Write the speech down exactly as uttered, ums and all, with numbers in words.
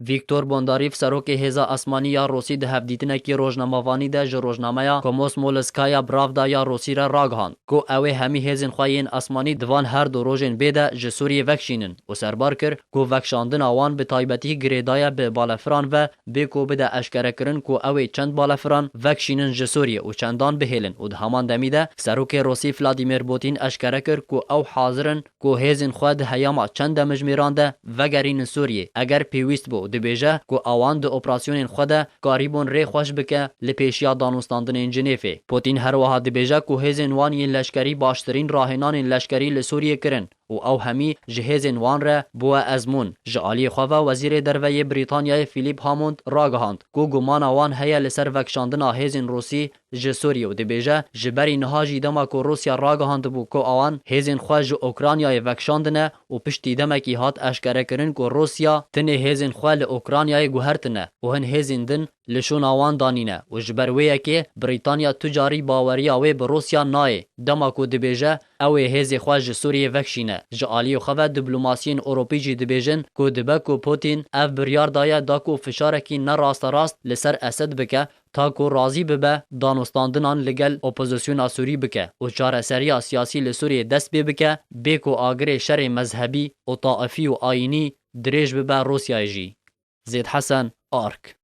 Vîktor Bondarîv, serokê Hêza Esmanî ya Rûsî, di hevdîtinekî rojnamevanî de ji rojnameya Komosmolskaya Pravda ya Rûsî re ragihand ku ew ê hemî hêzên xwe yên esmanî di van her du rojên bê de ji Sûriyê vekişînin û serbar kir ku vekişandina wan bi taybetî girêdaye bi balefiran ve, bê ku bide eşkerekirin ku ew ê çend balefiran vekişînin ji Sûriyê û çendan bihêlin û di heman demî de serokê Rûsî Vladimir Putin eşkere kir ku ew hazir in ku hêzên xwe di heyama çend demjimêran de vegerînin Sûriyê, eger pêwîst bû. Dibêje ku ewan di operasyonên xwe de karîbûn rê xweş bike li pêşiya danûstandinên Cinêfê. Putin her wiha dibêje ku hêzên wan yên leşkerî baştirîn rahênanên leşkerî li Sûriyê kirin û ew hemî ji hêzên wan re bûye ezmûn. Ji aliyê xwe ve Wezîrê Derve yê Brîtanyayê Philip Hammond ragihand ku gumana wan heye li ser vekişandina hêzên Rûsî ji Sûriyê û dibêje, ji berî niha jî dema ku Rûsya ragihandibû ku ewan hêzên xwe ji Ukraynayê vekişandine û piştî demekî hat eşkerekirin ku Rûsya tinê hêzên xwe li Ukraynayê guhertine û hin hêzên din li şûna wan danîne û ji ber wê yekê Brîtanya tu carî baweriya wê bi Rûsya nayê, dema ku dibêje ew ê hêzê xwe ji Sûriyê vekişîne. Ji aliyê xwe ve diplomasiyên Ewropî jî dibêjin ku dibe ku Putin ev biryar daye da ku fişarekî ne rasterast li ser Esed bike, ta ku razî bibe danûstandinan li gel opozisyona Sûrî bike û çareseriya siyasî li Sûriyê dest pê bike, bê ku agirê şerê mezhebî û taifî û ayînî dirêj bibe Rûsyayê jî. Zêd Hesen, Ark.